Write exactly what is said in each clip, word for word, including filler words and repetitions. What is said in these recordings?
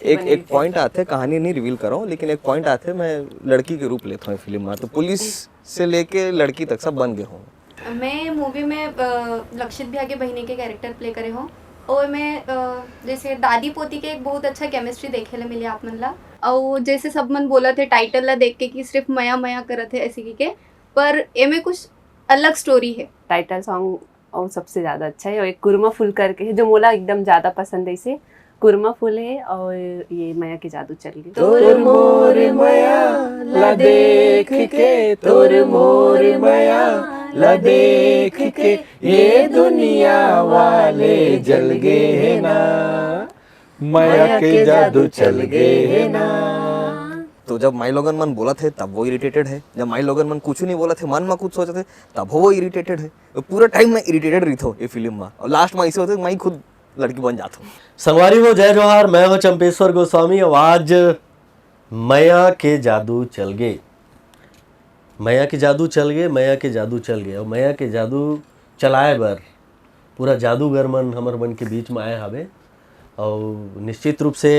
एक एक पॉइंट आथे, कहानी नहीं रिवील करो, लेकिन एक पॉइंट आथे, मैं लड़की के रूप लेता हूँ फिल्म में, तो पुलिस से लेके लड़की तक सब बन गए हूँ। मैं मूवी में अ, लक्षित भैया के बहिनी के कैरेक्टर प्ले करे हो। और मैं अ, जैसे दादी पोती के एक बहुत अच्छा केमिस्ट्री देखे ले मिले आप मन ला। और जैसे सब मन बोला थे टाइटल ला देख के कि सिर्फ मया मया करत है ऐसे की के, पर एमे कुछ अलग स्टोरी है। टाइटल सॉन्ग और सबसे ज्यादा अच्छा है। और एक कुरमा फूल करके है जो मोला एकदम ज्यादा पसंद है। इसे कुरमा फूल है और ये मया के जादू चल गई। तोर मोर मया ला देख के, तोर मोर मया ला देख के, ये दुनिया वाले जल गए है ना, मया के जादू चल गए है ना। तो जब माई लोगन मन बोलत हे तब वो इरिटेटेड है, जब माई लोगन मन कुछ नहीं बोलत हे, मन में कुछ सोचत हे, तब वो इरिटेटेड है। तो पूरा टाइम मैं इरिटेटेड रहिथो ये फिल्म में, और लास्ट में ऐसे होते माई खुद लड़की बन जात हो। संगवारी हो, जय जोहार। मैं हो चंपेश्वर गोस्वामी। और आज मया के जादू चल गए, मया के जादू चल गए, मया के जादू चल गए। और मया के जादू चलाए बर पूरा जादूगर मन हमर मन के बीच में आए हावे। और निश्चित रूप से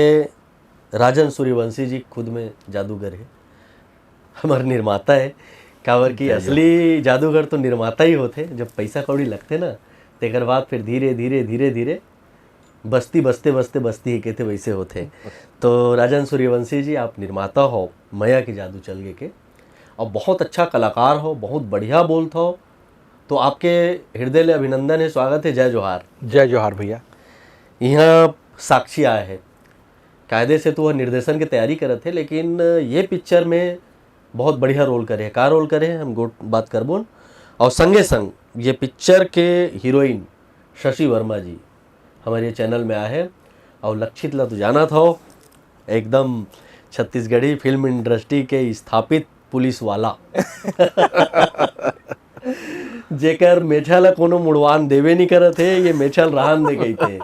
राजन सूर्यवंशी जी खुद में जादूगर है, हमर निर्माता है। काबर कि असली जादूगर तो निर्माता ही होथे। जब पैसा कौड़ी लगथे ना, तेकर बाद फिर धीरे धीरे धीरे धीरे बस्ती बसते बसते बस्ती ही कहते वैसे होथे। तो राजन सूर्यवंशी जी, आप निर्माता हो मया के जादू चल गए के, और बहुत अच्छा कलाकार हो, बहुत बढ़िया बोलत हो। तो आपके हृदय ले अभिनंदन है, स्वागत है। जय जोहार। जय जोहार भैया। यहाँ साक्षी आए है, कायदे से तो वह निर्देशन के तैयारी करत है, लेकिन ये पिक्चर में बहुत बढ़िया रोल करे है। का रोल करे है, हम गोट बात करबोन। और संगे संग ये पिक्चर के हीरोइन शशि वर्मा जी हमारे चैनल में आए हैं। और लक्षित ला तो जानत हो, एकदम छत्तीसगढ़ी फिल्म इंडस्ट्री के स्थापित पुलिस वाला, जेकर मेछा ला कोनो मुड़वान देवे नहीं करत हे, ये मेछा ल रहन दे गई थे।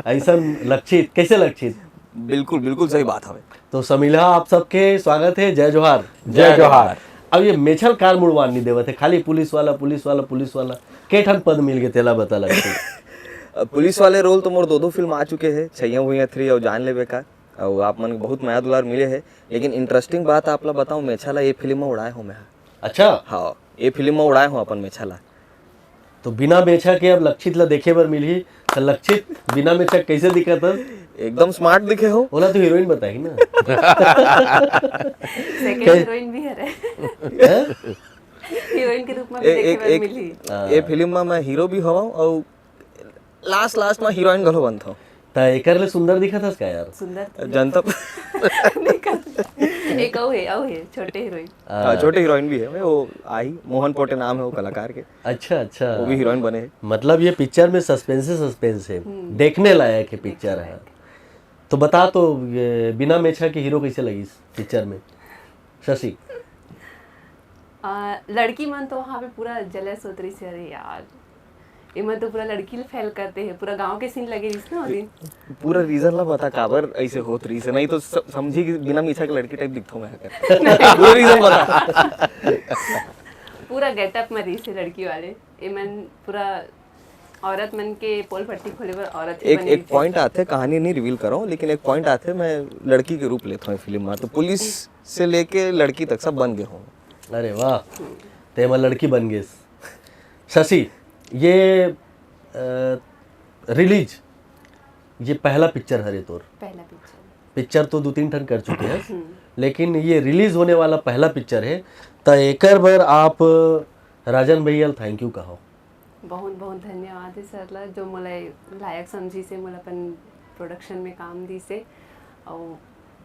ऐसन लक्षित, कैसे लक्षित? बिल्कुल, बिल्कुल सही बात हवे। तो समीला, आप सबके स्वागत है, जय जोहार। जय जोहार। अब ये मेछा ल कार मुड़वान नहीं देवत है, खाली पुलिस वाला, पुलिस वाला, पुलिस वाला। के ठन पद मिल गए, तेला बता लक्षित। पुलिस वाले रोल तो मोर दो दो फिल्म आ चुके हैं, छैया भुइया थ्री और जान लेबे का, और आप मन के बहुत मया दुलार मिले है। लेकिन इंटरेस्टिंग बात आप ला बताऊं, मेछा ला ये फिल्म में उड़ाए हो मैं। अच्छा। हाँ, ये फिल्म में उड़ाए हो अपन मेछा ला। तो बिना मेछा के अब लक्षित ला देखे बर मिलही, तो लक्षित बिना मेछा कैसे दिखत हस? एकदम स्मार्ट दिखे हो। ओला तो हीरोइन बताही ना। सेकंड हीरोइन भी हरे। हैं? हीरोइन के रूप में भी ए- देखे एक- बर एक- मिलही। हाँ। ये फिल्म में मैं हीरो भी हवा और लास्ट लास्ट में हीरोइन घलो बनता हूँ। त एकर ले सुंदर दिखत हस का यार? सुंदर जनता एक अउ है, अउ है छोटे हीरोइन। हाँ, छोटे हीरोइन भी है वो, आई मोहन पोटे नाम है वो कलाकार के, अच्छा, अच्छा। वो भी हीरोइन बने हैं। मतलब ये पिक्चर में सस्पेंस है, सस्पेंस है, देखने लायक है पिक्चर है। तो बता, तो ये बिना मेछा के हीरो कैसे लगिस पिक्चर में, शशि? आ, लड़की मन तो वहाँ पे पूरा जलस होत रही से, अरे यार, ये मन तो पूरा लड़की फेल करते हैं, पूरा गांव के सीन लगे रहिस ना वो दिन। पूरा रीजन ला बता, काबर ऐसे होत रही से, नहीं तो स- समझी कि बिना मेछा के लड़की टाइप दिखता हूँ मैं। पूरा रीजन बता। पूरा गेटअप में रही से लड़की वाले, ये मन पूरा औरत मन के पोल पट्टी खोले बर औरत ही एक बने एक रहिथे। पॉइंट आथे, कहानी नहीं रिवील करो, लेकिन एक पॉइंट आथे, मैं लड़की के रूप लेता हूँ फिल्म में, तो पुलिस से लेके लड़की तक सब बन गए हूँ। अरे वाह, ते मैं लड़की बन गए। शशि, ये रिलीज, ये पहला पिक्चर हरे तोर? पहला पिक्चर। पिक्चर तो दो तीन ठन कर चुके हैं, लेकिन ये रिलीज होने वाला पहला पिक्चर है, त एकर बर आप राजन भैया थैंक यू कहो। बहुत बहुत धन्यवाद है सर ला, जो मोला लायक समझी से मोला अपन प्रोडक्शन में काम दी से, और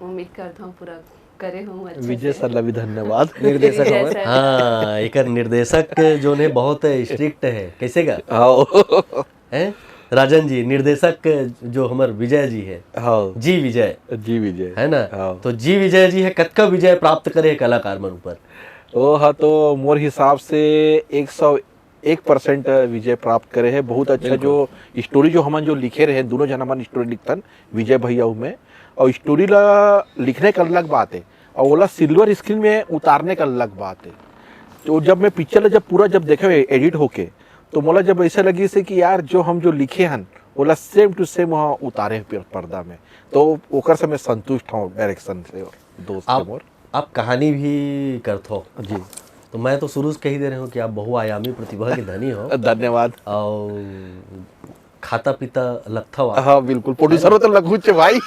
उम्मीद करता हूँ पूरा करे हूँ अच्छे विजय से। सर ला भी धन्यवाद। निर्देशक विजय हो। सर। हाँ, एकर निर्देशक जो ने बहुत स्ट्रिक्ट है, कैसे का हाँ। है राजन जी, निर्देशक जो हमर विजय जी है, हाँ। जी विजय, जी विजय। है ना? हाँ। तो जी विजय जी है, कतका विजय प्राप्त करे है कलाकार मन ऊपर? वो हा तो मोर हिसाब से एक सौ एक परसेंट विजय प्राप्त करे है। बहुत अच्छा जो स्टोरी जो हमन जो लिखे रहे, दोनों जना मन स्टोरी लिखतन, विजय भैया हूँ मैं, और स्टोरी ला लिखने का अलग बात है और ओला सिल्वर स्क्रीन में उतारने का अलग बात है। तो जब मैं पिक्चर ला जब पूरा जब देखे एडिट होके, तो मोला जब ऐसा लगी से कि यार जो हम जो लिखे हन ओला सेम टू सेम वहाँ उतारे हे पर-, पर्दा में। तो ओकर से मैं संतुष्ट हूँ डायरेक्शन से, दोस्त आप के मोर। आप कहानी भी करथो। जी। तो मैं तो शुरू से कही दे रहे हूँ कि आप बहुआयामी प्रतिभा के धनी हो। धन्यवाद। और खाता पीता लगथो आप। हाँ, बिल्कुल, प्रोड्यूसर हो तो लघु चे भाई।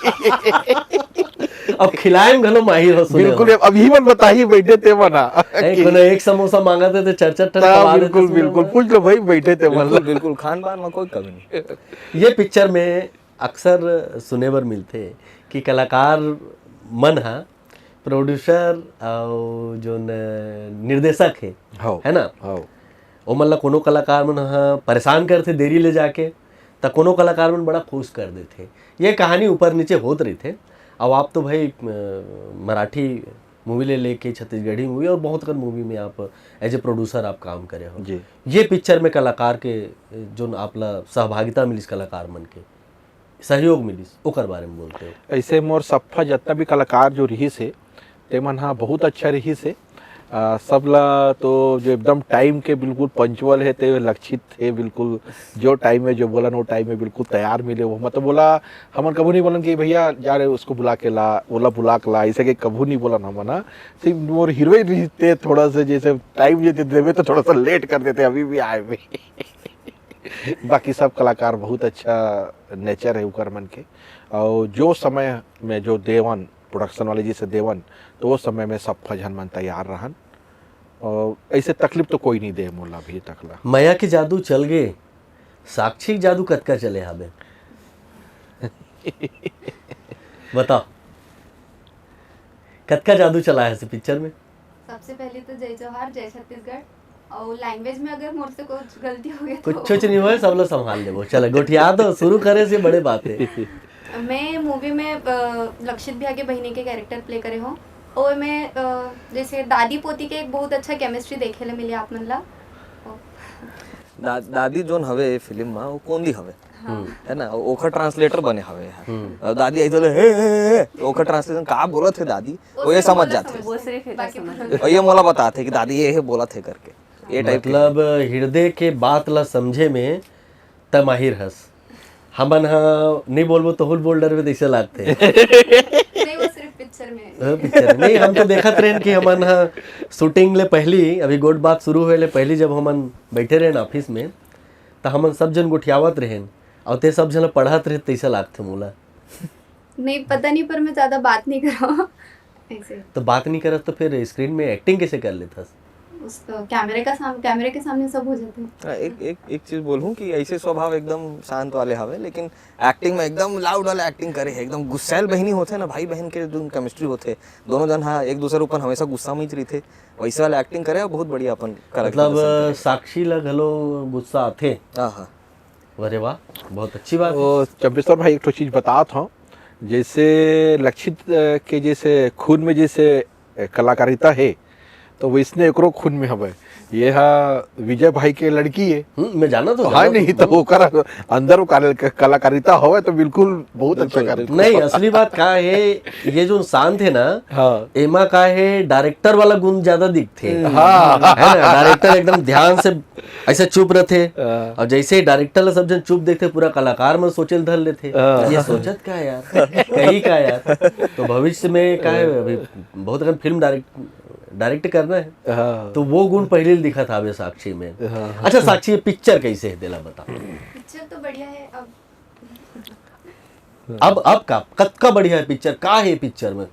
अब खिलाए में घलो माहिर हो, सुने बिल्कुल, हो। अब ही मन बताही बैठे ते मन हा। नहीं, कोनो एक समोसा मांगा थे तो चार चार ठन हाँ, खवा देते, बिल्कुल, सुने बिल्कुल, हो। पूछ लो भाई, बैठे ते मन बिल्कुल ला। बिल्कुल, खान पान में कोई कमी नहीं। ये पिक्चर में अक्सर सुने बर मिलथे कि कलाकार मन हा प्रोड्यूसर और जो निर्देशक है, हाँ, है ना? हाँ। ओमन ला कोनो कलाकार मन ह परेशान करथे देरी ले जाके, त कोनो कलाकार मन बड़ा खुश कर देथे। ये कहानी ऊपर नीचे होत रहिथे। अब आप तो भाई, अ, मराठी मूवी ले लेके छत्तीसगढ़ी मूवी और बहुत कन मूवी में आप एज ए प्रोड्यूसर आप काम करे हो। जी। ये पिक्चर में कलाकार के, अ, जोन आप ला सहभागिता मिलिस, कलाकार मन के सहयोग मिलिस, ओकर बारे में बोलते हो। ऐसे मोर सफ्फा जितना भी कलाकार जो रहिस हे, ते मन हा बहुत अच्छा रहिस हे। आ, सब ला तो जो एकदम टाइम के बिल्कुल पंचुअल हे, ते लक्षित हे बिल्कुल, जो टाइम में जो बोलन, वो टाइम में बिल्कुल तैयार मिले। वो मतलब बोला, हमन कभू नहीं बोलन कि भैया जा रहे, उसको बुला के ला, ओला बुला के ला, ऐसे के कभू नहीं बोलन हमन हा। सिर्फ मोर हीरोइन रहिस ते थोड़ा सा जैसे टाइम जे देवे तो थोड़ा सा लेट कर देते, अभी भी आए भी। बाकी सब कलाकार बहुत अच्छा नेचर है उकर मन के, और जो समय में जो देवन, प्रोडक्शन वाले जी से देवन, तो वो समय में सब झन मन तैयार रहन, और ऐसे तकलीफ तो कोई नहीं दे मोला अभी तक ला। मया के जादू चल गए, साक्षी के जादू कतका चले हाबे? बताओ, कतका जादू चला है इस पिक्चर में? सबसे पहले तो जय जोहार, जय छत्तीसगढ़। और लैंग्वेज में अगर मोर से कुछ गलती हो गई तो कुछ नहीं होए, सब लोग संभाल लेबो। चलो, गोठिया दो, शुरू करे से बड़े बात है। मैं मूवी में अ, लक्षित भैया के बहिनी के कैरेक्टर प्ले करे हूँ। और मैं अ, जैसे दादी पोती के एक बहुत अच्छा केमिस्ट्री देखे ले मिली आप मन ला। दा, दादी जोन हवे फिल्म में, वो कोंदी हवे, है ना? ओखर ट्रांसलेटर बने हवे यार। और दादी आई तो ले, "हे, हे, हे," तो ओखर ट्रांसलेशन का बोलत हे दादी, वो ये समझ जाते। वो सिर्फ इतना बाकी समझ पूरा और ये मोला बताते कि दादी ये, ये बोलत हे करके, ये टाइप के। मतलब, हृदय के बात ला समझे में त माहिर हस। हमन हा नहीं बोलबो तो हुल बोल डरबे तैसे लागते। नहीं, वो सिर्फ पिक्चर में। हाँ, पिक्चर नहीं, हम तो देखत रहन कि हमन हा शूटिंग ले पहली, अभी गोठ बात शुरू होए ले पहली, जब हमन बैठे रहन ऑफिस में, त हमन सब जन गोठियावत रहन और ते सब जन पढ़त रहे, तैसे लागते मोला। नहीं, पता नहीं, पर मैं ज्यादा बात नहीं करा हूँ। ऐसे। तो बात नहीं करत तो फिर स्क्रीन में एक्टिंग कैसे कर लेथस? उस कैमरे का साम कैमरे के सामने सब हो जाते हैं। हाँ, एक एक एक चीज बोलूँ कि ऐसे स्वभाव एकदम शांत वाले हवे, लेकिन एक्टिंग में एकदम लाउड वाला एक्टिंग करे है, एकदम गुस्सैल बहिनी होथे ना, भाई बहन के जो केमिस्ट्री होथे, दोनों जन हाँ एक दूसरे ऊपर हमेशा गुस्सा में ही रहिथे, वैसे वाला एक्टिंग करे और बहुत बढ़िया अपन कलाकारी मतलब, प्रदर्शन करे। साक्षी ला घलो गुस्सा आथे। हाँ हाँ। अरे वाह, बहुत अच्छी बात है। तो चंपेश्वर भाई, एक ठो चीज बतात हूँ, जैसे लक्षित अ, के जैसे खून में जैसे अ, कलाकारिता है, तो वैसने एकरो खून में हवे। ये हा विजय भाई के लड़की है। हम्म, मैं जाना तो हाँ, जाना नहीं तो- तो ओकर अंदर वो कल- कलाकारिता हवे तो बिल्कुल बहुत अच्छा कर। नहीं, असली बात का है, ये जो शांत है ना, हाँ। एमा का है, डायरेक्टर वाला गुण ज्यादा दिखथे। हाँ। है ना, डायरेक्टर एकदम ध्यान से ऐसे चुप रहते। हाँ। और जैसे ही डायरेक्टर ला सब जन चुप देखते, पूरा कलाकार मन सोचे ल धर लेते, हाँ। ये सोचत का है यार, कही का यार। तो भविष्य में का है, अभी बहुत अकन फिल्म डायरेक्ट डायरेक्ट करना है, हाँ। तो वो गुण पहले दिखत हावे साक्षी में। हाँ। अच्छा साक्षी, ये पिक्चर कैसे है, तेला बता। पिक्चर तो बढ़िया है। अब अब अब का कतका बढ़िया है पिक्चर, का है पिक्चर में?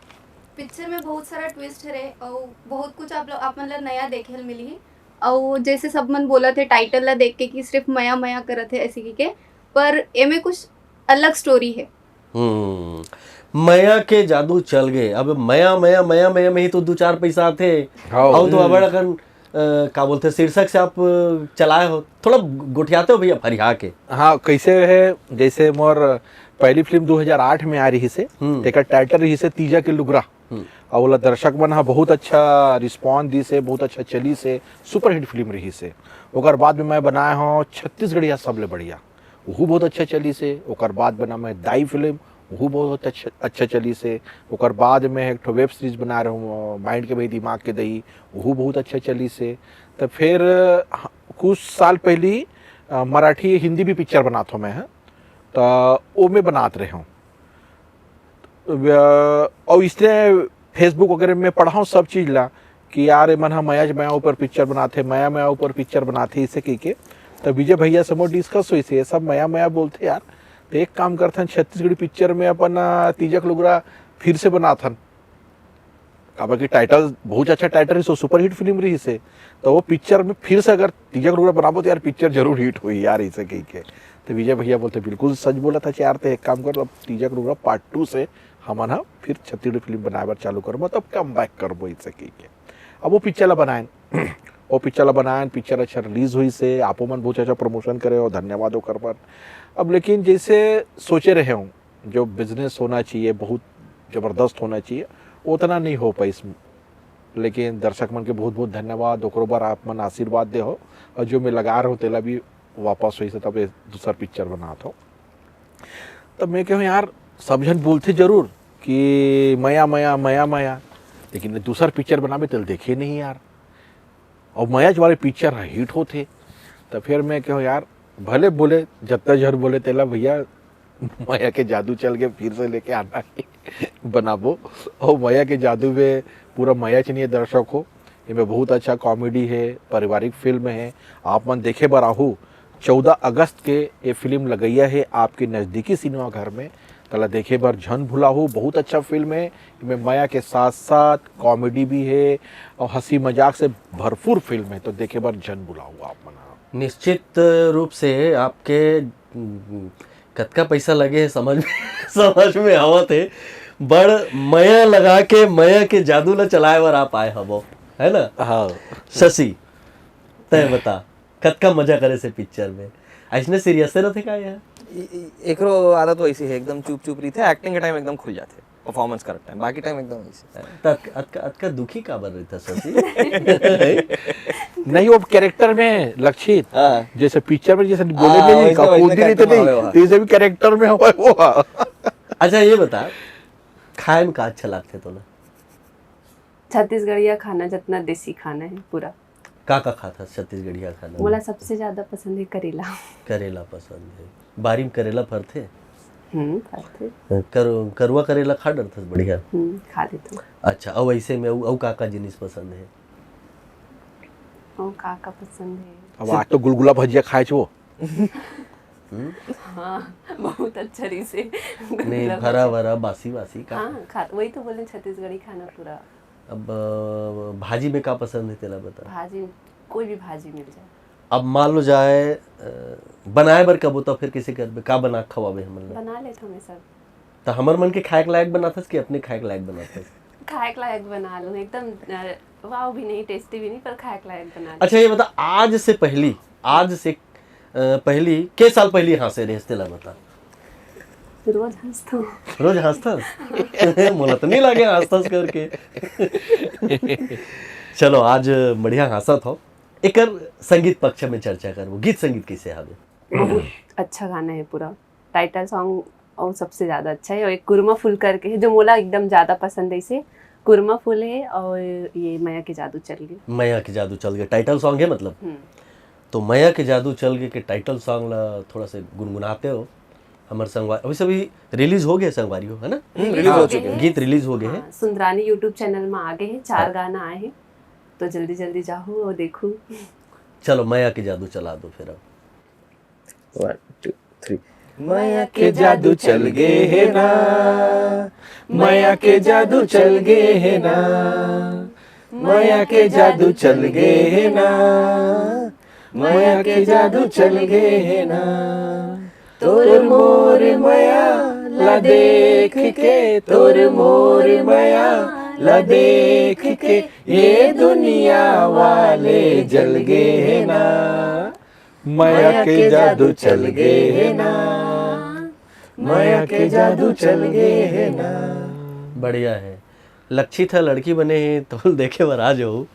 पिक्चर में बहुत सारा ट्विस्ट हरे और बहुत कुछ आप लोग आप मन ला नया देखे ल मिली। और जैसे सब मन बोलत हे टाइटल ला देख के कि सिर्फ मया मया करत हे ऐसे की के, पर एमे कुछ अलग स्टोरी है। हम्म, मया के जादू चल गए। अब मया मया मया मया में ही तो दो चार पैसा आथे। हाँ। और तो अबड़ अकन, अ, का बोलते, शीर्षक से आप, अ, चलाए हो, थोड़ा गोठियाते हो भैया फरिया के। हाँ, कैसे है, जैसे मोर पहली फिल्म दो हज़ार आठ में आ रही से, हम्म। तेकर टाइटल रही से तीजा के लुगरा। हम्म। और ओला दर्शक मन हा बहुत अच्छा रिस्पॉन्स दी से, बहुत अच्छा चली से, सुपरहिट फिल्म रही से। ओकर बाद में मैं बनाए हूँ छत्तीसगढ़िया सबले बढ़िया, वहू बहुत अच्छा चली से। ओकर बाद बना मैं दाई फिल्म, वहू बहुत अच्छा, अच्छा चली से। ओकर बाद में एक ठो वेब सीरीज बना रहे हूँ, माइंड के भाई दिमाग के दही, वहू बहुत अच्छा चली से। तो फिर, हाँ, कुछ साल पहली, अ, मराठी हिंदी भी पिक्चर बनात हूँ मैं, हाँ। त ओ मैं बनात रहे हूँ। अउ इसने Facebook वगैरह में पढ़ा हूँ सब चीज ला कि यार, एमन ह मया मया ऊपर पिक्चर बनाथे, मया मया ऊपर पिक्चर बनाथे, इसे कहिके। त विजय भैया से मोर डिस्कस होइस हे, ये सब मया मया बोलथे यार, त एक काम करथन, छत्तीसगढ़ी पिक्चर में अपन, अ, तीजक लुगरा फिर से बनाथन। काबर कि टाइटल बहुत अच्छा टाइटल रहिस, सुपरहिट फिल्म रहिस हे, त वो पिक्चर में फिर से अगर तीजक लुगरा बनाबो, त यार, पिक्चर जरूर हिट होही यार, इसे कहिके। त विजय भैया बोलथे, "बिल्कुल सच बोलत हस यार, त एक काम कर, अब तीजक लुगरा पार्ट टू से हमन ह फिर छत्तीसगढ़ी फिल्म बनाए बर चालू करबो, तब कम बैक करबो," इसे कहिके। अब वो पिक्चर ला बनाएन, वो पिक्चर ला बनाएन, पिक्चर अच्छा रिलीज होइस हे, आपो मन बहुत अच्छा प्रमोशन करे हो, धन्यवाद ओकर बर। अब लेकिन जैसे सोचे रहे हूँ, जो बिजनेस होना चाहिए, बहुत जबरदस्त होना चाहिए, उतना नहीं हो पाइस। लेकिन दर्शक मन के बहुत बहुत धन्यवाद, ओकरो बर आप मन आशीर्वाद दे हो, और जो मैं लगा रहे हो, तेला भी वापस होइस हे, तब ये दूसर पिक्चर बनात हो। तब मैं कहूँ, "यार, सब झन बोलथे जरूर कि मया, मया, मया, मया, लेकिन ये दूसर पिक्चर बनाबे, तेला देखे नहीं यार।" और मया वाले पिक्चर ह हिट होथे। त फिर मैं कहूँ, "यार, भले बोले, जत्ता झन बोले तेला भैया, मया के जादू चल गे, फिर से लेके आना हे, बनाबो।" और मया के जादू में पूरा मया च नहीं हे, दर्शक हो, एमे बहुत अच्छा कॉमेडी हे, पारिवारिक फिल्म हे, आप मन देखे बर आहू। चौदह अगस्त के ये फिल्म लगइया हे आपके नजदीकी सिनेमा घर में, तेला देखे बर झन भुलाहू। बहुत अच्छा फिल्म हे, एमे मया के साथ साथ कॉमेडी भी हे और हंसी मजाक से भरपूर फिल्म हे, तो देखे बर झन भुलाहू आप मन ह। निश्चित रूप से आपके, उम, कतका पैसा लगे हे समझ में, समझ में आवत हे। बड़ मया लगा के मया के जादू ला चलाए बर आप आए हवो, है ना? हाँ। शशि, तय बता, कतका मजा करे से पिक्चर में? अइसने सीरियस रथे का यार? इ-, इ-, एकरो आदत वैसी हे, एकदम चुप चुप रहिथे, एक्टिंग के टाइम एकदम खुल जाथे, परफॉर्मेंस करत टाइम, बाकी टाइम एकदम वैसे। त अतका, अतका, अतका दुखी काबर रहिथस शशि? नहीं, वो कैरेक्टर में लक्षित, हाँ। जैसे पिक्चर में जैसे बोले हाँ, नहीं, वैसे, का वैसे कूदी नहीं तो कैरेक्टर में नहीं, हवे वहाँ। तो जैसे भी कैरेक्टर में हवे वो। अच्छा, ये बता, खाए में का अच्छा लागथे तोला? छत्तीसगढ़िया खाना, जितना देसी खाना है पूरा। का का खाथस छत्तीसगढ़िया खाना में? मोला सबसे ज्यादा पसंद है करेला। करेला पसंद है। बारी में करेला फरथे? हम्म, फरथे। कर-, करुआ करेला खा डरथस बढ़िया? हम्म, खा लेथों। अच्छा, अउ ऐसे में अउ, अउ का का जिनिस पसंद है? अउ का का पसंद है? अब आज तो गुलगुला भजिया खाए छो। हम्म? हाँ, बहुत अच्छा रहिस हे। नहीं, गुलगुला भरा भजिया। भरा, बासी बासी का? हाँ, खा-, वही तो बोले, छत्तीसगढ़ी खाना पूरा। अब, अ, भाजी में का पसंद है तेला बता। भाजी, कोई भी भाजी मिल जाए। अब मान लो जाए, अ, बनाए बर कबो तो फिर कैसे करबे? का बना के खवाबे हमन ला? बना लेथों मैं सब। तो हमर मन के खाए के लायक बनाथस कि अपने खाए के लायक बनाथस? खाए के लायक बना लूँ, एकदम, अ, वाव भी नहीं, टेस्टी भी नहीं, पर खाए के लायक बना लूँ। अच्छा, ये बता, आज से पहली, आज से, अ, पहली, के साल पहली हाँसे रहेस तेला बता? रोज हंसथों। रोज हंसथस? मोला तो नहीं लागे हंसथस करके। चलो, आज बढ़िया हंसत हो। एकर संगीत पक्ष में चर्चा करबो। गीत संगीत कैसे हवे? बहुत अच्छा गाना है पूरा। टाइटल सॉन्ग और सबसे ज्यादा अच्छा है। और एक कुरमा फूल करके है, जो मोला एकदम ज्यादा पसंद है इसे। कुरमा फूल है और ये मया के जादू चल गे। मया के जादू चल गे, टाइटल सॉन्ग है मतलब। हम्म। तो मया के जादू चल गे के टाइटल सॉन्ग ला थोड़ा से गुनगुनाते हो हमर संगवा-, अभी सभी रिलीज हो गए संगवारी हो, है ना? हम्म, रिलीज हो चुके हैं। गीत रिलीज हो गए हैं। हाँ, सुंदरानी YouTube चैनल में आ गए हैं, चार हाँ। गाना आए हैं, तो जल्दी जल्दी जाहू और देखू। चलो, मया के जादू चला दो फिर अब। One, two, three। मया के जादू चल गे हे ना, मया के जादू चल गे हे ना, मया के जादू चल गे हे ना, मया के जादू चल गे हे ना। तोर मोर मया ला देख के, तोर मोर मया ला देख के, ये दुनिया वाले जल गे हे ना। मया के जादू चल गे हे ना, मया के जादू चल गे हे ना। बढ़िया है। लक्षित ह लड़की बने हे, तो देखे बर आ जाओ।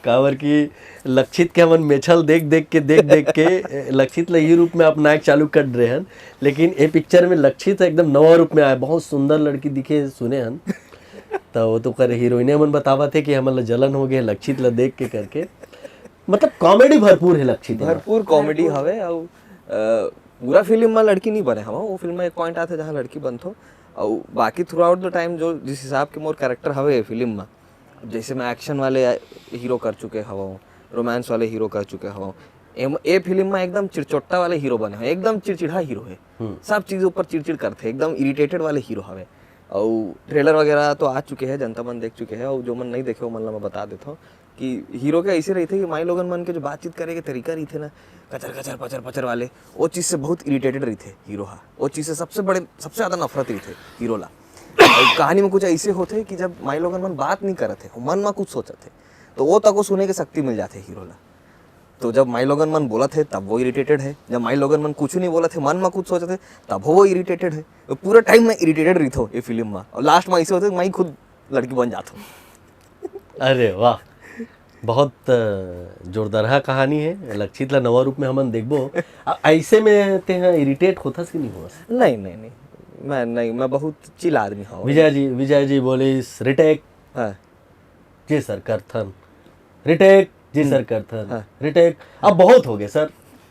काबर कि लक्षित के हमन मेछल देख देख के, देख देख के, ए, लक्षित ल ये रूप में अपनाए के चालू कर रहे हन। लेकिन ए पिक्चर में लक्षित एकदम नवा रूप में आए, बहुत सुंदर लड़की दिखे, सुने हन। तो वो तो कर हीरोइने मन बतावत हे कि हमन ल जलन हो गए लक्षित ल देख के करके। मतलब कॉमेडी भरपूर है लक्षित में। भरपूर कॉमेडी भरपूर। हवे, अउ, अ, पूरा फिल्म में लड़की नहीं बने हवा, वो फिल्म में एक पॉइंट आथे जहाँ लड़की बनथो। और बाकी थ्रू आउट द टाइम जो जिस हिसाब के मोर कैरेक्टर हवे ये फिल्म में, जैसे मैं एक्शन वाले हीरो कर चुके हवा, रोमांस वाले हीरो कर चुके हवा, एम- ए फिल्म में एकदम चिड़चोट्टा वाले हीरो बने हो, एकदम चिड़चिड़ा हीरो है। हम्म। सब चीज़ ऊपर चिड़चिड़ करते, एकदम इरिटेटेड वाले हीरो हवे। और ट्रेलर वगैरह तो आ चुके हैं, जनता मन देख चुके हैं, और जो मन नहीं देखे वो मन ला मैं बता देता हूँ कि हीरो के ऐसे रहिथे कि माई लोगन मन के जो बातचीत करे के तरीका रहिथे ना, कचर कचर पचर पचर वाले, वो चीज़ से बहुत इरिटेटेड रहिथे हीरो हा। वो चीज़ से सबसे बड़े, सबसे ज़्यादा नफरत रहिथे हीरो ला। और कहानी में कुछ ऐसे होथे कि जब माई लोगन मन बात नहीं करत है, मन में कुछ सोचत है, तो वो तक वो सुने के शक्ति मिल जाथे हीरो ला। तो जब माई लोगन मन बोलत है तब वो इरिटेटेड है, जब माई लोगन मन कुछ नहीं बोलत है, मन में कुछ सोचत है, तब वो इरिटेटेड है। तो पूरा टाइम मैं इरिटेटेड रहिथो ये फिल्म में, और लास्ट में ऐसे होथे माई खुद लड़की बन जाथो। अरे वाह, बहुत अ, जोरदारहा कहानी है। लक्षित ला नवा रूप में हमन देखबो। अ, ऐसे में ते इरिटेट होथस कि नहीं होस? नहीं नहीं नहीं, मैं नहीं, मैं बहुत चिल आदमी हूँ। विजय जी, विजय जी बोलिस, रिटेक। हाँ। जी सर करथन। रिटेक। जी सर करथन। हाँ। रिटेक। अब बहुत हो गए सर,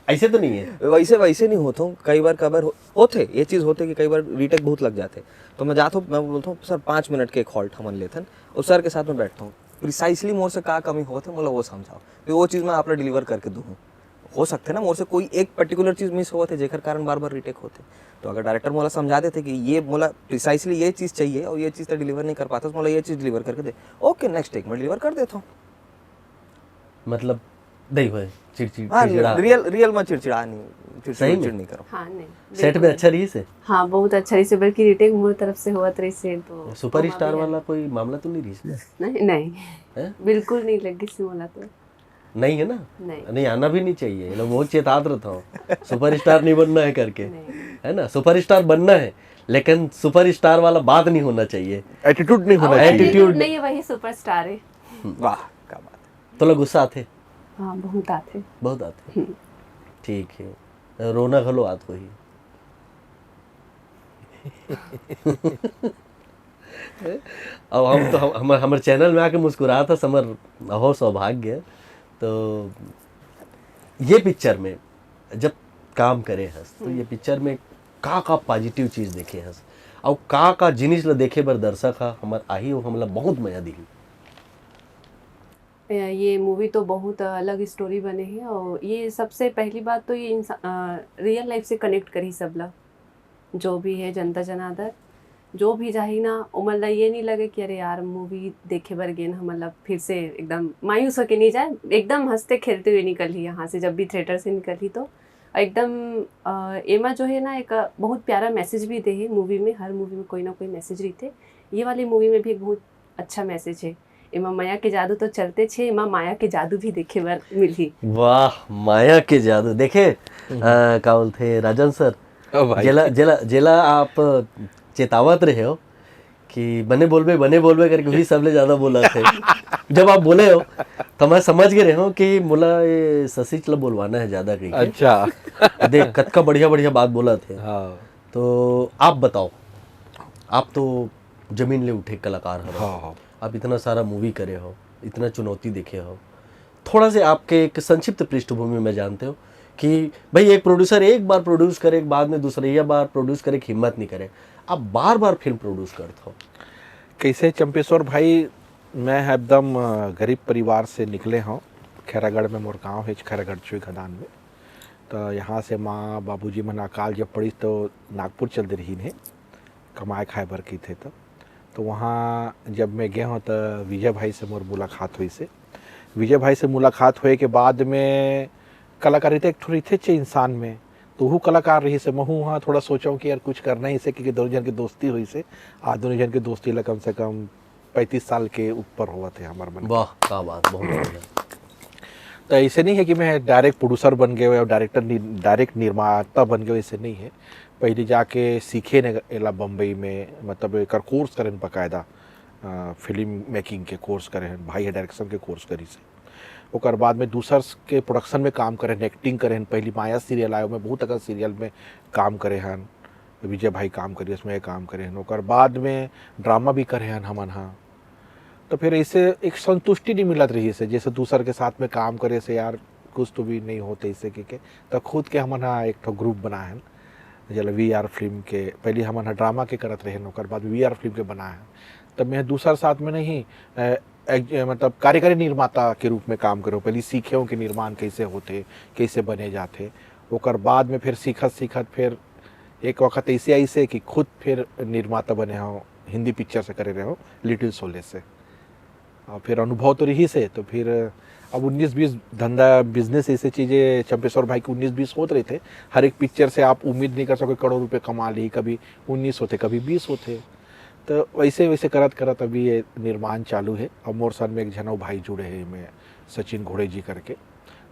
ऐसे तो नहीं है। वैसे वैसे नहीं होता हूँ, कई बार कबर हो, होते, ये चीज़ होते कि कई बार रिटेक बहुत लग जाते, तो मैं जाता हूँ, मैं बोलता हूँ सर पाँच मिनट के एक हॉल्ट हमन लेथन, और सर के साथ में बैठता हूँ, प्रिसाइसली मोर से का कमी होते मोला वो समझाओ, फिर वो चीज़ मैं आप डिलीवर करके दूँ। हो सकते ना मोर से कोई एक पर्टिकुलर चीज़ मिस होते जेकर कारण बार बार रिटेक होते, तो अगर डायरेक्टर मोला समझा देते कि ये मोला प्रिसाइसली ये चीज़ चाहिए और ये चीज़ तो डिलीवर नहीं कर पाता, तो मोला ये चीज़ डिलीवर करके दे, ओके नेक्स्ट टेक में डिलीवर कर देता हूँ। मतलब नहीं होए चिड़चिड़ हाँ, चिड़चिड़ा। रियल रियल में चिड़चिड़ा नहीं, चिड़चिड़ सही में? चिड़ नहीं करो। हाँ, नहीं, सेट में बिल्कुल। अच्छा रही से? हाँ, बहुत अच्छा रही से, बल्कि रिटेक मोर तरफ से होवत रही से तो सुपर स्टार हम अभी वाला कोई मामला तो नहीं रही से? नहीं, नहीं, हैं? बिल्कुल नहीं लगी से मोला तो। नहीं है ना? नहीं। नहीं, आना भी नहीं चाहिए, ये लोग बहुत चेतात रहता हूँ। सुपर स्टार नहीं बनना है करके, नहीं। है ना? सुपर स्टार बनना है, लेकिन सुपर स्टार वाला बात नहीं होना चाहिए। एटीट्यूड नहीं होना और चाहिए। एटीट्यूड। नहीं है, वही सुपर स्टार है। वाह, क्या बात है। तो लोग गुस्सा आते, हाँ, बहुत आते। बहुत आते। ठीक है, रोना घलो आत होही। अब हम तो हम, हमर हमर चैनल में आके मुस्कुरात हस, हमर अहो सौभाग्य। तो ये पिक्चर में जब काम करे हस तो ये पिक्चर में का का पॉजिटिव चीज देखे हस, और का का जिनिस ल देखे बर दर्शक ह हमर आही, वो हमला बहुत मजा दिही। ये मूवी तो बहुत अलग स्टोरी बने है और ये सबसे पहली बात तो ये इंसान रियल लाइफ से कनेक्ट करी सब ला, जो भी है जनता जनार्दन, जो भी जाही ना, ओमन ला ये नहीं लगे कि अरे यार मूवी देखे बर गेन, हमन ला फिर से एकदम मायूस होके नहीं जाए, एकदम हंसते खेलते हुए निकल ही यहाँ से, जब भी थिएटर से निकल ही तो एकदम अ, एमा जो है ना एक बहुत प्यारा मैसेज भी दे है मूवी में। हर मूवी में कोई ना कोई मैसेज रहिथे, ये वाली मूवी में भी एक बहुत अच्छा मैसेज है। एमा मया के जादू तो चलते छे, एमा माया के जादू भी देखे बर मिलही। वाह, माया के जादू देखे। अ, का बोलते राजन सर, ओ भाई। जेला जेला जेला आप चेतावत रहे हो कि बने बोलबे, बने बोलबे करके भी सबले ज्यादा बोला थे। जब आप बोले हो तो मैं समझ गए रहे हो कि मोला ये ससीच ला बोलवाना है ज्यादा कहीं। अच्छा। देख कतका बढ़िया बढ़िया बात बोला थे। हाँ। तो आप बताओ, आप तो जमीन ले उठे कलाकार हो, हाँ, हाँ। आप इतना सारा मूवी करे हो, इतना चुनौती देखे हो, थोड़ा से आपके एक संक्षिप्त पृष्ठभूमि में जानते हो कि भाई एक प्रोड्यूसर एक बार प्रोड्यूस करे, बाद में दूसरैया बार प्रोड्यूस करे के हिम्मत नहीं करे, आप बार बार फिल्म प्रोड्यूस करते हो। कैसे चंपेश्वर भाई, मैं एकदम अ, गरीब परिवार से निकले हूँ। खैरागढ़ में मोर गाँव है, खैरागढ़ चुई खदान में। तो यहाँ से माँ बाबूजी मन अकाल जब पड़ी तो नागपुर चल दे रही है कमाए खाए बर की थे तो। तो वहाँ जब मैं गए हूँ तो विजय भाई से मोर मुलाकात हुई से। विजय भाई से मुलाकात हुए के बाद में कलाकारिता एक ठो रहिथे चे इंसान में, तो वो कलाकार रही से महू वहाँ थोड़ा सोचा हूँ कि यार कुछ करना ही से, क्योंकि दोनों जन की दोस्ती हुई से। आज दोनों जन की दोस्ती ला कम से कम पैंतीस साल के ऊपर हुआ थे हमारे मन के। वाह, क्या बात, बहुत बढ़िया। तो ऐसे नहीं है कि मैं डायरेक्ट प्रोड्यूसर बन गए या डायरेक्टर नि-, डायरेक्ट निर्माता बन गए, ऐसे नहीं है। पहले जाके सीखे ने एला बम्बई में, मतलब एकर कोर्स करें बाकायदा, अ, फिल्म मेकिंग के कोर्स करे हैं, भाई है डायरेक्शन के कोर्स करी से। ओकर बाद में दूसर के प्रोडक्शन में काम करे हैं, एक्टिंग करे हैं। पहली माया सीरियल आयो, मैं बहुत अकन सीरियल में काम करे हैं, विजय भाई काम करी, उसमें काम करे हैं। ओकर बाद में ड्रामा भी करे हैं हमन हाँ। तो फिर ऐसे एक संतुष्टि नहीं मिलत रही से, जैसे दूसर के साथ में काम करे से यार कुछ तो भी नहीं होते इसे के, के। तो खुद के हमन हा एक ठो ग्रुप बनाए हन, जेला वी आर फिल्म के, पहले हमन हा ड्रामा के करत रहेन, ओकर बाद वी आर फिल्म के बनाए हन। तब मैं दूसर साथ में नहीं, अ, एक, अ, मतलब कार्यकारी निर्माता के रूप में काम करो। पहले सीखे हूँ कि निर्माण कैसे होते, कैसे बने जाते। ओकर बाद में फिर सीखत सीखत फिर एक वक्त ऐसे आइसे कि खुद फिर निर्माता बने हो, हिंदी पिक्चर से करे रहे हो, लिटिल शोले से। और फिर अनुभव तो रही से, तो फिर अब उन्नीस बीस धंधा, बिजनेस, ऐसे चीज़ें चंपेश्वर भाई के उन्नीस बीस होत रहिथे। हर एक पिक्चर से आप उम्मीद नहीं कर सको करोड़ रुपए कमा ली, कभी उन्नीस होते, कभी बीस होते। तो वैसे वैसे करत करत अभी ये निर्माण चालू है। और मोर साथ में एक झन अउ भाई जुड़े हैं, मैं सचिन घोड़े जी करके।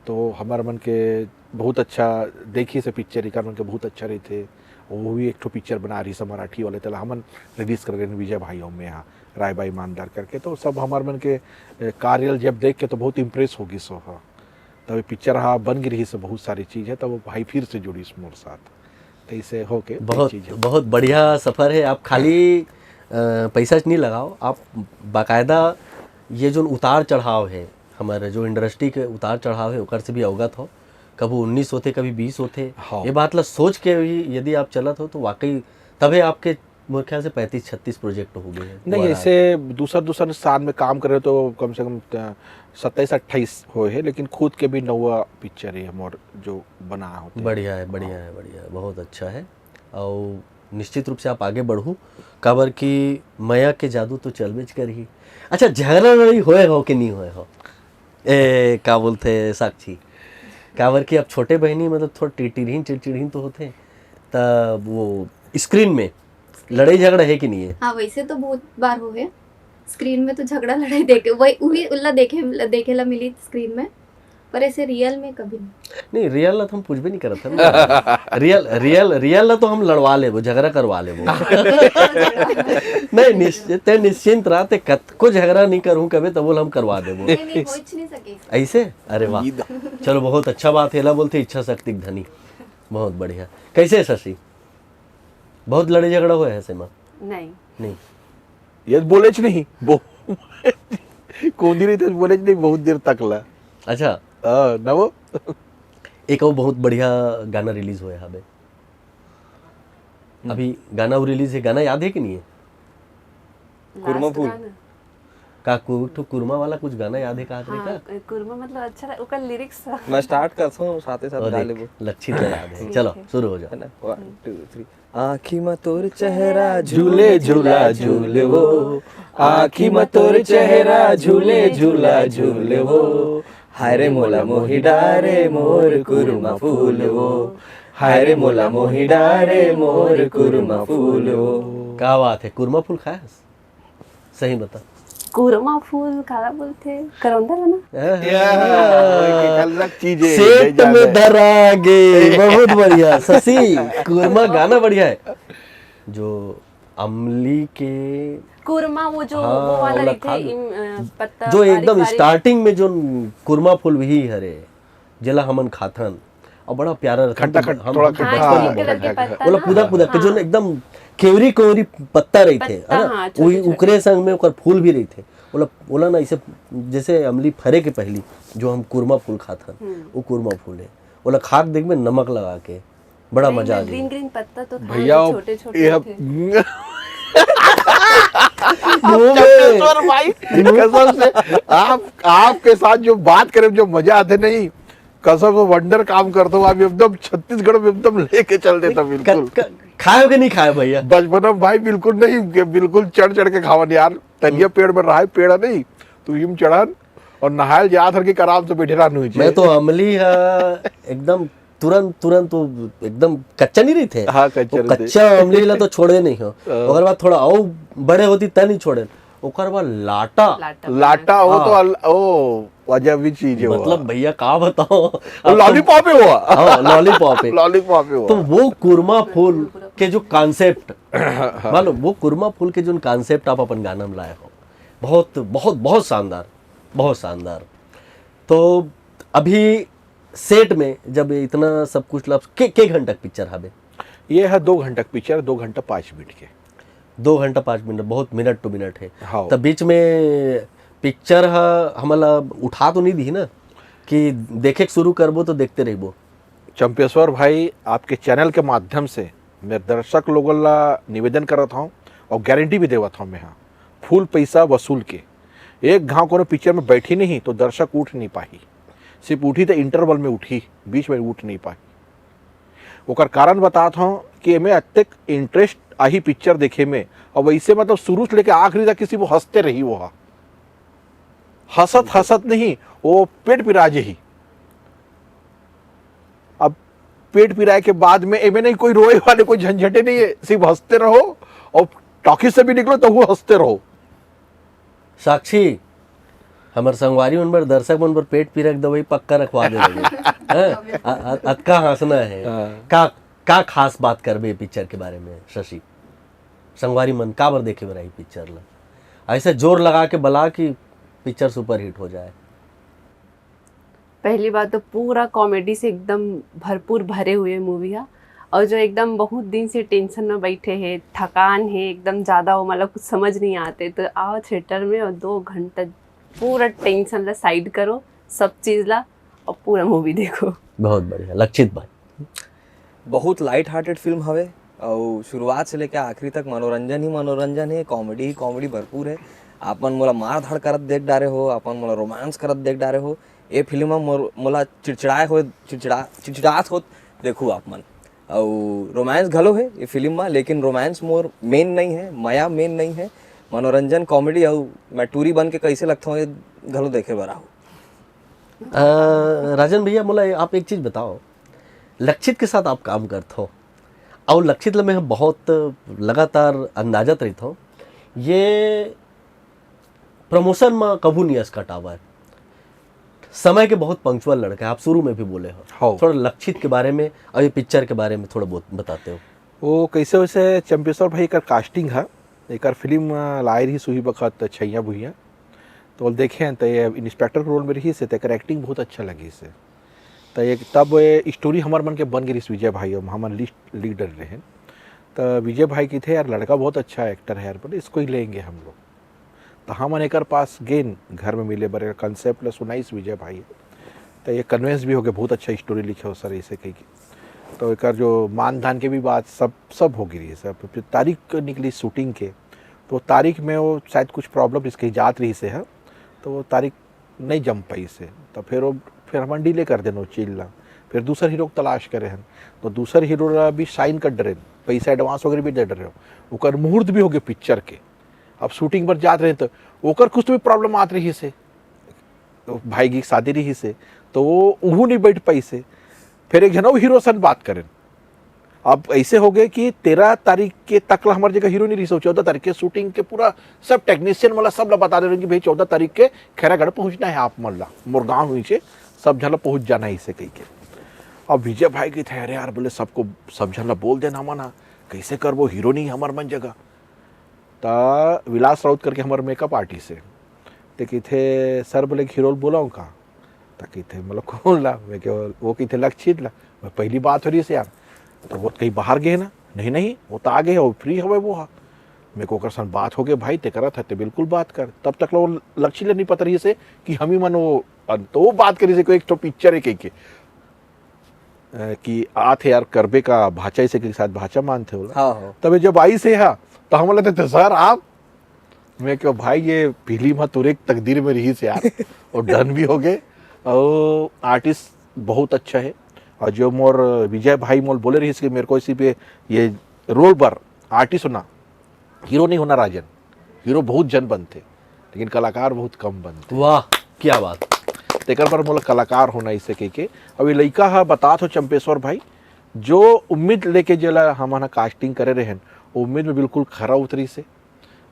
तो हमर मन के बहुत अच्छा देखी से पिक्चर, इकर मन के बहुत अच्छा रहिथे। वो भी एक ठो पिक्चर बना रही से मराठी वाले, तेला हमन रिलीज कर रहे हैं विजय भाई और मैं यहाँ, राय बाई ईमानदार करके। तो सब हमर मन के, ए, कार्यल जब देख के तो बहुत इम्प्रेस हो गई सो, हाँ। तब ये पिक्चर हा बन गिर रही से बहुत सारी चीज़ है, तब वो भाई फिर से जुड़ी मोर साथ। तो इसे हो के बहुत, चीज़ है। बहुत बढ़िया सफ़र है। आप खाली, अ, पैसा च नहीं लगाओ, आप बाकायदा ये जो उतार चढ़ाव है, हमारे जो इंडस्ट्री के उतार चढ़ाव है, ओकर से भी अवगत हो। कभी उन्नीस होते, कभी बीस होते। हाँ। ये बात ला सोच के भी यदि आप चलत हो, तो वाकई तबे आपके, मोर ख्याल से, पैंतीस छत्तीस प्रोजेक्ट हो गए हैं। नहीं, overall। ऐसे दूसर दूसर साल में काम करे तो कम से कम, अ, सत्ताईस अट्ठाईस होए है, लेकिन खुद के भी नौवा पिक्चर है मोर जो बना होते। बढ़िया है, बढ़िया है, बढ़िया है, बहुत अच्छा है। और निश्चित रूप से आप आगे बढ़ू, काबर कि मया के जादू तो चलबेच करही। अच्छा, झगड़ा लड़ाई होए हो कि नहीं होए हो? ए, का बोलथे साक्षी, काबर कि अब छोटे बहिनी मतलब थोड़ा टिटिरहीन चिड़चिड़हीन तो होथे, तब वो स्क्रीन में लड़ाई झगड़ा है कि नहीं है? हाँ, वैसे तो बहुत बार हो है। स्क्रीन में तो झगड़ा लड़ाई देखे, वही, उही उल्ला देखे, देखे ला मिली स्क्रीन में, पर ऐसे रियल में कभी नहीं। नहीं, रियल ला तो हम पूछबे नहीं करत हन। रियल, रियल, रियल ला तो हम लड़वा लेबो, झगड़ा करवा लेबो। नहीं, निश्चित, ते निश्चिंत रह, ते कतको झगड़ा नहीं करहूँ कबे, तब हम करवा देबो। नहीं, नहीं, हो ही नहीं सके। ऐसे? अरे वाह। चलो, बहुत अच्छा बात है, एला बोलथे इच्छा शक्ति के धनी। बहुत बढ़िया। कैसे है शशि? बहुत लड़े झगड़ा हुआ है सेमा? नहीं। नहीं। ये बोलेच नहीं, बो-, कोंदी रहिथे बोलेच नहीं बहुत देर तक ला। अच्छा। हाँ, ना वो। एक और बहुत बढ़िया गाना रिलीज हुआ है अबे। हम्म। अभी गाना वो रिलीज है, गाना याद है कि नहीं है? कुरमा लास्ट फूल। गाना। का कु-, ठो कुरमा वाला कुछ गाना याद है, कहा हाँ, का? कुरमा मतलब अच्छा लग-, ओकर लिरिक्स। मैं स्टार्ट करता हूँ, साथे साथ ओ गा देख, लेबो। लक्षित ला याद है। ठीक चलो, है। शुरू हो जाओ। है ना? One, two, three। आँखी म तोर चेहरा झूले झूला झूलवो, आँखी म तोर चेहरा झूले झूला झूलवो, हाय रे मोला मोही डारे मोर कुरमा फूलवो, हाय रे मोला मोही डारे मोर कुरमा फूलवो। का बात है, कुरमा फूल खाया? सही बता। कुरमा फूल काला बोलथे? करौंदा ला ना? या, वो एक अलग चीज है, सेट नहीं में जाने। धरा गे। बहुत बढ़िया शशि, कुरमा गाना बढ़िया है। जो अमली के कुरमा, वो जो, हाँ, वो वाला ओला रहिथे, खा लो। इम-, अ, पत्ता जो बारीक एकदम बारीक। स्टार्टिंग में जो कुरमा फूल भी हरे, जेला हमन खाथन, और बड़ा प्यारा रहिथे। खट्टा हम खट-, हम थोड़ा तो खट्टा, बचपन में हाँ, बहुत खट्टा खट्टा। खट्टा। ओला कुदा हाँ। कुदा के जो हाँ। एकदम केवरी केवरी पत्ता रहिथे, पत्ता, है ना? हाँ, छोटे वही छोटे। ओकरे संग में ओकर फूल भी रहिथे। ओला, ओला ना इसे, जैसे अमली फरे के पहली जो हम कुरमा फूल खाथन, हम्म। वो कुरमा फूल है। ओला खा के देखबे नमक लगा के, बड़ा नहीं, मजा आ मैं जाए। ग्रीन ग्रीन पत्ता तो खाए भैया, थे, छोटे छोटे ये थे। मुंह में चंपेश्वर भाई, कसम से, आप, आपके साथ जो बात करें, जो मजा आते नहीं, कसम से वंडर काम करता हूँ। आप एकदम छत्तीसगढ़ में एकदम लेके चल देता, बिल्कुल। क-, क-, खाए हो कि नहीं खाए भैया? बचपन में भाई बिल्कुल नहीं, बिल्कुल चढ़ चढ़ के खावन यार। तनिया पेड़ में रहा है, पेड़ नहीं, तो हिम चढ़न और नहायल जात हर के आराम से बैठे रहनु मैं चाहिए। तो अमली हा एकदम तुरंत, तुरंत वो एकदम कच्चा नहीं रहिथे? हाँ, कच्चा वो रहिथे। कच्चा अमली ला तो छोड़े नहीं हो। हाँ। ओकर बाद थोड़ा अउ बड़े होती तब नहीं छोड़े। ओकर बाद लाटा। लाटा। लाटा, वो तो हाँ। अल-, ओ, अजब ही चीज है वो। मतलब भैया का बताओ। वो लॉलीपॉप है वो। हाँ, लॉलीपॉप है। लॉलीपॉप है वो। तो वो कुरमा फूल के जो कॉन्सेप्ट, हाँ। मालूम, वो कुरमा फूल के जो कॉन्सेप्ट आप अपन गाना में लाए हो, बहुत, बहुत, बहुत शानदार, बहुत शानदार। तो अभी सेट में जब इतना सब कुछ लफ-, के, के घंटा के पिक्चर हवे? ये है दो घंटा के पिक्चर, दो घंटा पाँच मिनट के। दो घंटा पाँच मिनट, बहुत मिनट टू मिनट है। हाँ। तब बीच में पिक्चर ह हमला उठा तो नहीं दी ना? कि देखे के शुरू करबो तो देखते रहिबो। चंपेश्वर भाई, आपके चैनल के माध्यम से मैं दर्शक लोगन ला निवेदन करत हूँ और गारंटी भी देवत हूँ मैं, हाँ, फुल पैसा वसूल के एक घाव कोनो पिक्चर में बैठी नहीं तो दर्शक उठ नहीं पाही। सिर्फ उठी तो इंटरवल में उठी, बीच में उठ नहीं पाही। ओकर कारण बतात हूँ कि एमे अतेक इंटरेस्ट आही पिक्चर देखे में, और वैसे मतलब शुरू से लेके आखिरी तक किसी वो हंसते रही, वो हा। हंसत हंसत नहीं, वो पेट पिरा जे ही। अब पेट पिराए के बाद में एमे नहीं कोई रोए वाले, कोई झंझटे नहीं है, सिर्फ हंसते रहो और टॉकीज से भी निकलो तो वो हंसते रहो। साक्षी, हमर संगवारी मन बर, दर्शक मन बर पेट पीरा के दवाई पक्का रखवा दे रहे हैं। अ-, अ-, अतका हंसना है। हाँ। का, का खास बात करबे पिक्चर के बारे में शशि? संगवारी मन काबर देखे बर आही पिक्चर ला? ऐसे जोर लगा के बला कि पिक्चर सुपरहिट हो जाए। पहली बात तो पूरा कॉमेडी से एकदम भरपूर भरे हुए मूवी है। और जो एकदम बहुत दिन से टेंशन में बैठे हैं, थकान है एकदम ज़्यादा, वो मतलब कुछ समझ नहीं आते, तो आओ थिएटर में और दो घंटा पूरा टेंशन ला साइड करो, सब चीज़ ला, और पूरा मूवी देखो। बहुत बढ़िया। लक्षित भाई? बहुत लाइट हार्टेड फिल्म हवे, और शुरुआत से लेके आखिरी तक मनोरंजन ही मनोरंजन है, कॉमेडी ही कॉमेडी भरपूर है। आपन मोला मार धाड़ करत देख डारे हो, आपन मोला रोमांस करत देख डारे हो। ये फिल्म में मोर-, मोला चिड़चिड़ाए हो, चिड़चिड़ा चिड़चिड़ात हो देखू आप मन। और रोमांस घलो है ये फिल्म में, लेकिन रोमांस मोर मेन नहीं है, मया मेन नहीं है। मनोरंजन, कॉमेडी, और मैं टूरी बन के कैसे लगता हूँ, ये घलो देखे बर आओ। अ, राजन भैया, मोला आप एक चीज बताओ, लक्षित के साथ आप काम करत हो, और लक्षित ल मैं बहुत लगातार अंदाजत रहित हो, ये प्रमोशन में कभू नहीं असकटावर, समय के बहुत पंक्चुअल लड़का है, आप शुरू में भी बोले हो। हाँ। थोड़ा लक्षित के बारे में और ये पिक्चर के बारे में थोड़ा बहुत बताते हो। वो कैसे वैसे चंपेश्वर भाई एकर कास्टिंग है, एकर फिल्म, अ, लाए रही सुही बखत छैया भुइया, तो देखे हैं तो ये इंस्पेक्टर के रोल में रही से, तो एकर एक्टिंग बहुत अच्छा लगी से। तो एक तब ये स्टोरी हमार मन के बन गई विजय भाई, हम हमार लिस्ट लीडर रहे। तो विजय भाई की थे, "यार, लड़का बहुत अच्छा एक्टर है यार, बोले इसको ही लेंगे हम लोग।" तो हमन एकर पास गेन, घर में मिले बर, एकर कॉन्सेप्ट ल सुनाइस विजय भाई। तो ये कन्विंस भी हो गए, "बहुत अच्छा स्टोरी लिखे हो सर," ऐसे कही के। तो एकर जो मानदान के भी बात, सब, सब हो गई रही सब। फिर तारीख निकली शूटिंग के, तो तारीख में वो शायद कुछ प्रॉब्लम इसके जात रही से है, तो वो तारीख नहीं जम पाई से। तो फिर वो, फिर हमन डिले कर देन वो चीज ला। फिर दूसर हीरो के तलाश करे हन, तो दूसर हीरो ला भी साइन कर डरे, पैसा एडवांस वगैरह भी दे डरे हो। ओकर मुहूर्त भी हो गए पिक्चर के, अब शूटिंग पर जात रहे तो ओकर कुछ तो भी प्रॉब्लम आत रही से, भाई की शादी रही से, तो वो उहू नहीं बैठ पाई से। फिर एक जन अउ हीरो सन बात करें, अब ऐसे हो गए कि तेरह तारीख के तक ला हमारी जगह हीरो नहीं रही से, चौदह तारीख के शूटिंग के पूरा सब टेक्नीशियन वाला सब ला बता दे रहे कि भाई चौदह तारीख के खैरागढ़ पहुंचना है आप मन ला, मोर गाँव हुई से सब झन ला पहुंच जाना है इसे कही के। अब विजय भाई की थे, "अरे यार," बोले, "सबको, सब झन ला बोल देना मना, कैसे करबो, हीरो नहीं हमार मन जगह।" त विलास राउत करके हमार मेकअप आर्टिस्ट है, ते कहिथे, "सर," बोले, "हीरो ल बोलाऊं का?" त कहिथे, "मतलब कौन ला?" मैं कहो, वो कहिथे, "लक्षित ला।" मैं, "पहली बात हो रही है यार, तो वो कहीं बाहर गए ना?" "नहीं नहीं, वो तो आ गए, वो फ्री हवे वो हा।" मैं को ओकर सन बात हो गए, "भाई ते करत है ते बिल्कुल बात कर।" तब तक लो लक्षित ला नहीं पता रही से कि हम ही मन वो, तो वो बात करी से कोई एक तो पिक्चर है कह के। अ, कि "आ थे यार, करबे का भाचा इसे के साथ भाचा मानथे ओला।" हाँ, हाँ। तबे जब आई से हा, तो हम बोला थे, "सर आप?" मैं कहो, "भाई, ये पीली माँ तुरे तकदीर में रही से यार।" और डन भी हो गए। और आर्टिस्ट बहुत अच्छा है। और जो मोर विजय भाई मोल बोले रही कि मेरे को इसी पे ये रोल पर आर्टिस्ट होना, हीरो नहीं होना राजन, हीरो बहुत जन बनते, लेकिन कलाकार बहुत कम बनते। वाह, क्या बात। तेकर पर मोला कलाकार होना इसे कह के। अब ये लइका हा बतात हो चंपेश्वर भाई, जो उम्मीद लेके जेला हमन हा कास्टिंग करे रहेन, वो उम्मीद में बिल्कुल खरा उतरी से।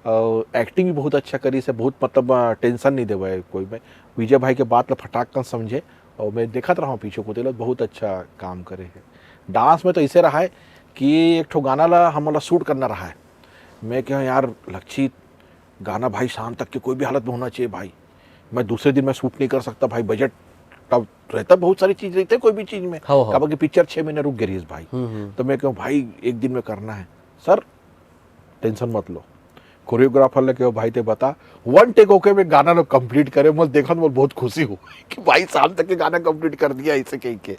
और एक्टिंग भी बहुत अच्छा करी से, बहुत मतलब, अ, टेंशन नहीं देवे कोई में। विजय भाई के बात ला फटाक कन समझे, और मैं देखत रहा हूँ पीछे को, तेला बहुत अच्छा काम करे है। डांस में तो ऐसे रहा है कि एक ठो गाना ला हमन ला शूट करना रहा है। मैं कहा, "यार लक्षित, गाना भाई शाम तक के कोई भी हालत में होना चाहिए भाई, मैं दूसरे दिन मैं शूट नहीं कर सकता भाई, बजट तब रहता, बहुत सारी चीज रहते कोई भी चीज में।" हाँ, हाँ। काबर कि पिक्चर छह महीने रुक गई रही भाई। हम्म, हम्म। तो मैं कहूँ, "भाई एक दिन में करना है।" "सर टेंशन मत लो, कोरियोग्राफर लगे हो भाई, ते बता, वन टेक होके मैं गाना लो कंप्लीट करे, मैं देखा तो बहुत खुशी हूँ कि भाई शाम तक के गाना कंप्लीट कर दिया इसे कह के।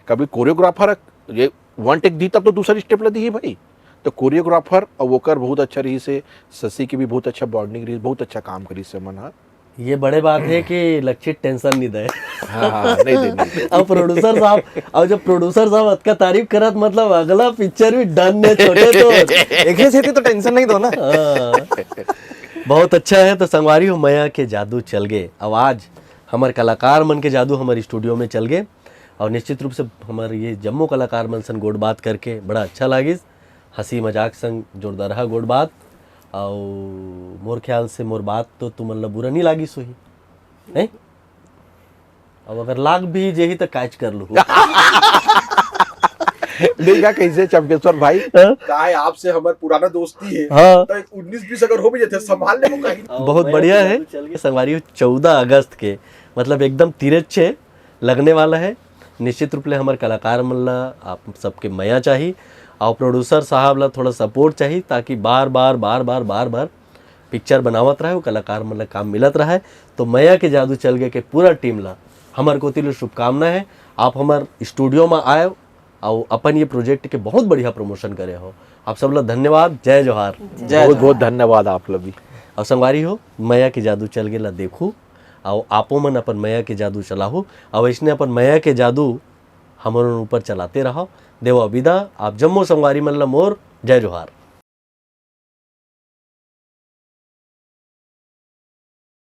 कभी कोरियोग्राफर ये वन टेक दी तब तो दूसरी स्टेप ला दी ही भाई। तो कोरियोग्राफर और वोकर बहुत अच्छा रही से, शशि की भी बहुत अच्छा बॉन्डिंग रही, बहुत अच्छा काम करी से मन हा। ये बड़े बात है कि लक्षित टेंशन नहीं दे। हाँ, हाँ, नहीं दे, नहीं दे। अब प्रोड्यूसर साहब, अब जब प्रोड्यूसर साहब अतका तारीफ करत, मतलब अगला पिक्चर भी डन है छोटे तो। एक ही सेती तो टेंशन नहीं दो ना। हाँ। बहुत अच्छा है। तो संगवारी हो, मया के जादू चल गए। अब आज हमर कलाकार मन के जादू हमर स्टूडियो में चल गए और निश्चित रूप से हमर ये जम्मो कलाकार मन संग गोठ बात करके बड़ा अच्छा लागिस। हंसी मजाक संग जोरदारहा गोठ बात। और मोर ख्याल से मोर बात तो तुमन ला बुरा नहीं लागिस होही, नहीं? अब अगर लाग भी जेही तो कैच कर लू। देखा कैसे चमकेश्वर भाई, हाँ? काय आपसे हमार पुराना दोस्ती है, हाँ। तो एक उन्नीस बीस अगर हो भी जाते संभाल ले वो कहीं। बहुत बढ़िया है। संगवारी हो, चौदह अगस्त के, मतलब एकदम तिरछे लगने वाला है। निश्चित रूप ले हमर कलाकार मन ला आप सबके मया चाही और प्रोड्यूसर साहब ला थोड़ा सपोर्ट चाही, ताकि बार बार बार बार बार बार पिक्चर बनावत रहे, वो कलाकार मन ला काम मिलत रहे। तो मया के जादू चल गए के पूरा टीम ला हमर कोति ले शुभकामना है। आप हमर स्टूडियो में आए और अपन ये प्रोजेक्ट के बहुत बढ़िया प्रमोशन करे हो। आप सब ला धन्यवाद। जय जोहार। जय बहुत बहुत धन्यवाद आप लोग भी। और संगवारी हो, मया के जादू चल गेला देखू, और आपो मन अपन मया के जादू चलाहू, और इसने अपन मया के जादू हमर ऊपर चलाते रहो। देवा विदा आप जम्मो संगवारी मन ला मोर जय जोहार।